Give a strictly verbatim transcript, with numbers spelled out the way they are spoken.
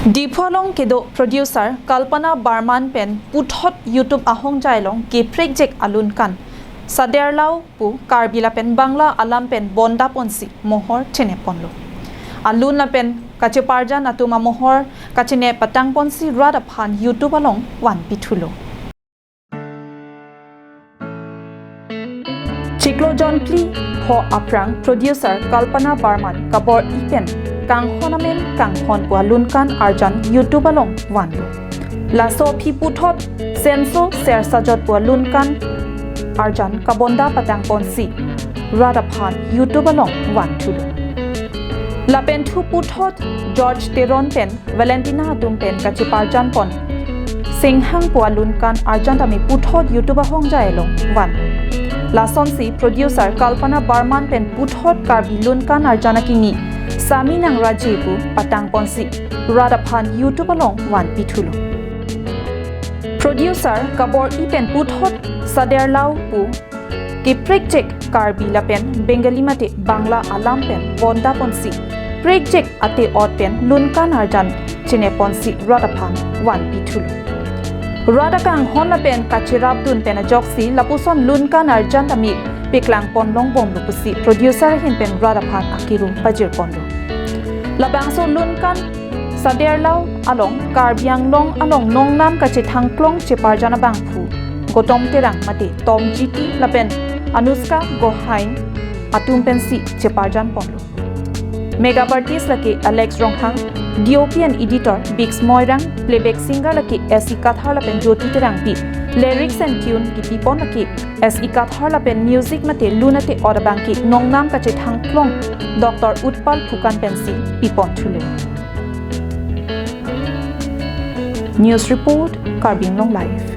Diphu along kedo producer Kalpana Barman pen puthot YouTube ahongjai along keprekjek alun kan Saderlau pu Karbi lapen Bangla alam pen bonda ponsi mohor chenep ponlo. Alun lapen kacheparjan atum amohor kachenep patang ponsi rat aphan YouTube along vanpi thulo. Chiklo jonphli pho aphrang producer Kalpana Barman kabor-i pen Kanghon Amen Kanghon pu alun kan arjan YouTube along vanlo. Laso aphi puthot Senso Sersajot pu alun kan arjan kabonda patang ponsi rat aphan YouTube along van thulo. Lapen thu puthot George Teron pen Valentina atum pen kacheparjan pon Singhang pu alun kan arjan tame puthot YouTube ahongjai along van. Lasonsi producer Kalpana Barman pen puthot Karbi lun kan arjan akimi Sami Nangraje pu patang ponsi rat aphan YouTube along vanpi thulo. Producer kabor-i pen puthot Saderlau pu keprekjek Karbi lapen Bengali mate Bangla alam pen bonda ponsi prekjek ate-ot pen lun kan arjan chenep ponsi rat aphan vanpi thulo. Rat akanghon lapen kacherapdun pen ajoksi lapuson lun kan arjan tame paklang pon longbomlo pusi producer ahin pen rat aphan akiru pajir ponlo. Labangso lun kan Saderlau along Karbi Anglong along nongnam kachethangklong cheparjan abangphu Gautam Terang mate Tom G T lapen Anushka Gohain atum pensi cheparjan ponlo. Makeup artist lake Alex Ronghang, D O P and editor Biggs Moirang, playback singer lake S E Kathar lapen Jyoti Terangpi, lyrics and tune kipi pon lake S E Kathar lapen music mate lun ate-ot abangke nongnam kachethangklong Doctor Utpal Phukan pensi pipon thulo. News report, Karbi Anglong Live.